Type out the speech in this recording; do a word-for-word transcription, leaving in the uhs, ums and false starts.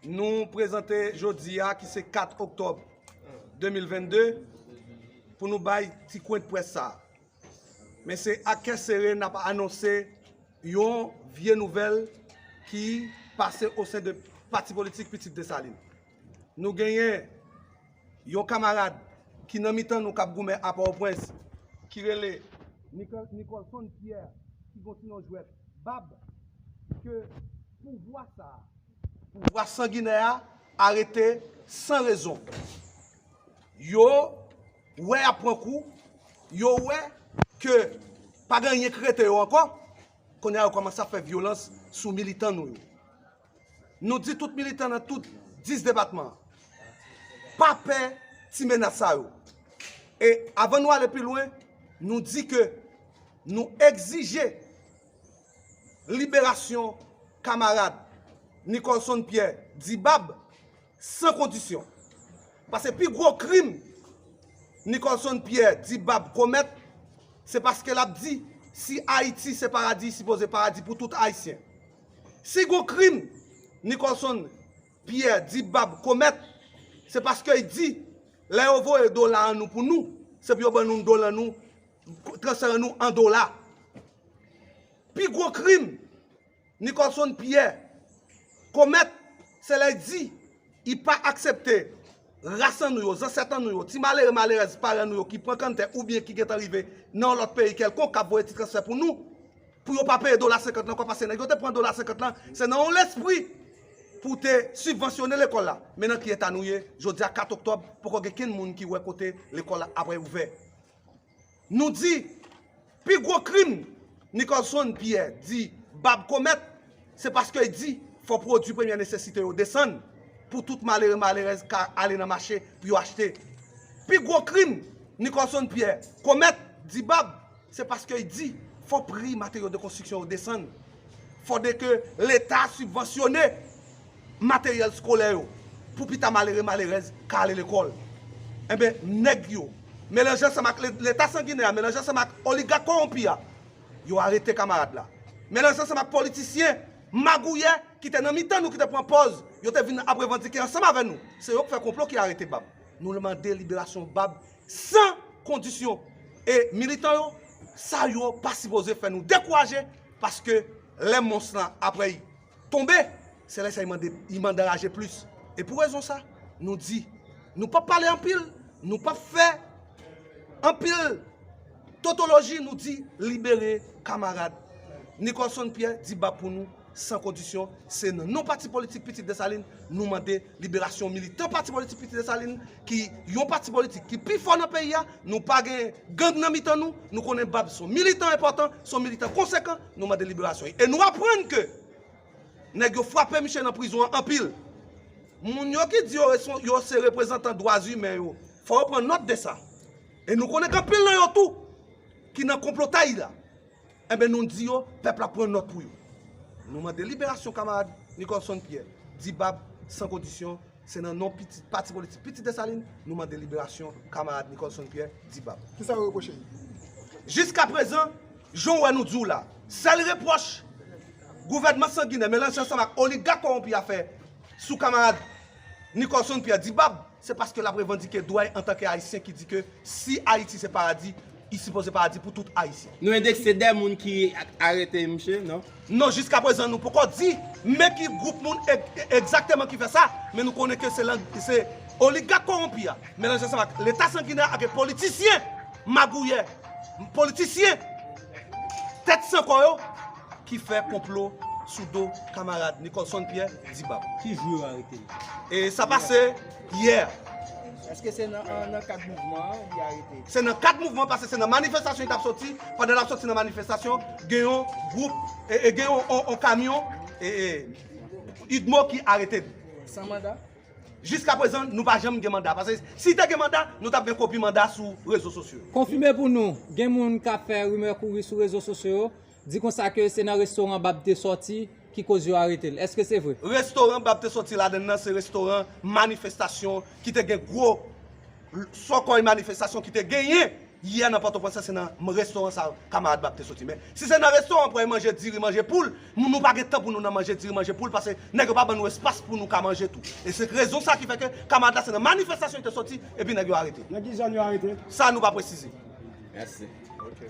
Nou prezante jodi a, ki se kat oktòb de mil vennde, pou nou bay ti pwent près sa a. Men se ak kè sere n ap anonse yon vye nouvèl ki pase o sen de pati politik Pitit Desalin. Nou genyen yon kamarad ki nan mitan nou k ap goumen a Pòtoprens, ki rele Nicol- Nicolson Pierre, ki gon ti non jwèt Bab, ke pouvwa sa a, pouvwa sanginè a, arete san rezon. Yo wè y ap pran kou, yo wè ke pa gen anyen k rete yo ankò, kounye a yo kòmanse ap fè vyolans sou militan nou yo. Nou di tout militan nan tout dis depatman an, pa pè ti menas sa yo. E avan nou ale pi lwen, nou di ke nou egzije liberasyon kamarad Nicolson Pierre, di Bab, san kondisyon. Paske pi gwo krim Nicolson Pierre, di Bab, komèt, se paske l ap di si Ayiti se paradi, sipoze paradi pou tout Ayisyen. Si gon krim Nicolson Pierre, di Bab, komèt, se paske l di lè yo voye dola an nou pou nou, se pou yo ban nou dola nou, transfere nou an dola. Pi gwo krim Nicolson Pierre komèt, se lè l di li pa aksepte ras an nou yo, zansèt an nou yo, ti malere malerèz paran nou yo ki pran kanntè oubyen ki gentan rive nan yon lòt peyi kèlkonk k ap voye ti transfè pou nou, pou yo pa peye dola senkant lan ankò, paske nèg yo te pran dola senkant lan, se nan yon lespri pou te sibvansyone lekòl la. Men nan ki eta nou ye, jodi a kat oktòb, poko gen kenn moun ki wè kote lekòl la ap ouvè. Nou di, pi gwo krim Nicolson Pierre di Bab komèt, se paske l di fò pwodui premyè nesesite yo desann pou tout malere malerèz ka ale nan mache pou yo achte. Pi gwo krim Nicolson Pierre komèt, di Bab, se paske l di fò pri materyo de konstriksyon yo desann. Fòde ke Leta sibvansyone materyèl skolè yo pou pita malere malerèz ka ale lekòl. Enben, nèg yo melanje ansanm ak le- Leta sanginè a, melanje ansanm ak oligak kòwonpi a, yo arete kamarad la. Melanje ansanm ak politisyen magouyè ki te nan mitan nou, ki te pran pòz yo te vin ap revandike ansanm avè nou, se yo k fè konplo ki arete Bab. Nou mande liberasyon Bab san kondisyon. E militan yo, sa yo pa sipoze fè nou dekouraje, paske lè mons lan apre l tonbe, se lè sa l mande, l mande anraje plis. E pou rezon sa, nou di, nou p ap pale anpil, nou p ap fè anpil totoloji, nou di libere kamarad Nicolson Pierre, di Bab pou nou san kondisyon. Se nan non pati politik Pitit Desalin nou mande liberasyon militan pati politik Pitit Desalin, ki yon pati politik ki pi fò nan peyi a. Nou pa gen gang nan mitan nou. Nou konnen Bab se yon militan enpòtan, se yon militan konsekan. Nou mande liberasyon li. E nou aprann ke nèg yo frape misye nan prizon an anpil. Moun yo ki di yo, yo se reprezantan dwa imen yo, fò yo pran nòt de sa. E nou konnen gen anpil nan yo tou ki nan konplotay la. Enben, nou di yo, pèp la pran nòt pou yo. Nou mande liberasyon kamarad Nicolson Pierre, di Bab san kondisyon, se nan non piti, pati politik Pitit Desalin, nou mande liberasyon kamarad Nicolson Pierre, di Bab. Kisa yo repwoche l? Jiskaprezan, jan w wè nou di w la, sèl repwòch gouvènman sanginè melanje ansanm ak oligak kòwonpi a fè sou kamarad Nicolson Pierre, di Bab, se paske l ap revandike dwa l antanke Ayisyen ki di ke si Ayiti se paradi, li sipoze paradi pou tout Ayisyen. Nou endekse de moun ki arete misye, non? Non, jiskaprezan nou poko di men ki gwoup moun e- e- egzakteman ki fè sa, men nou konnen ke se lang- se oligak kòwonpi a, melanje ansanm ak Leta sanginè ak politisyen magouyè, politisyen tèt san kò yo, ki fè konplo sou do kamarad Nicolson Pierre, di Bab. Ki jou yo arete l? E sa pase yè. Èske se nan, nan kad mouvman an li arete? Se nan kad mouvman, paske se nan manifestasyon li t ap soti. Pandan l ap soti nan manifestasyon, gen yon gwoup, e, e gen yon, yon, yon kamyon, e, e, UDMO ki arete l. San manda? Jiskaprezan, nou pa janm gen manda. Paske si te gen manda, nou t ap gen kopi manda sou rezo sosyo yo. Konfime pou nou, gen moun k ap fè rimè kouri sou rezo sosyo yo, di konsa ke se nan restoran Bab te sòti ki koz yo arete l. Èske se vre? Restoran Bab te sòti ladan l nan, se restoran manifestasyon ki te gen gwo sòkòy manifestasyon ki te genyen yè nan Pòtoprens, se nan restoran sa kamarad Bab te soti. Men si se nan restoran pou al manje diri, manje poul, nou pa gen tan pou nou nan manje diri, manje poul, paske nèg yo pa ban nou espas pou nou ka manje tou. E se rezon sa ki fè ke kamarad la se nan manifestasyon li te soti, epi nèg yo arete. Nan ki zòn yo arete? Sa nou pa presize. Mèsi. Ok.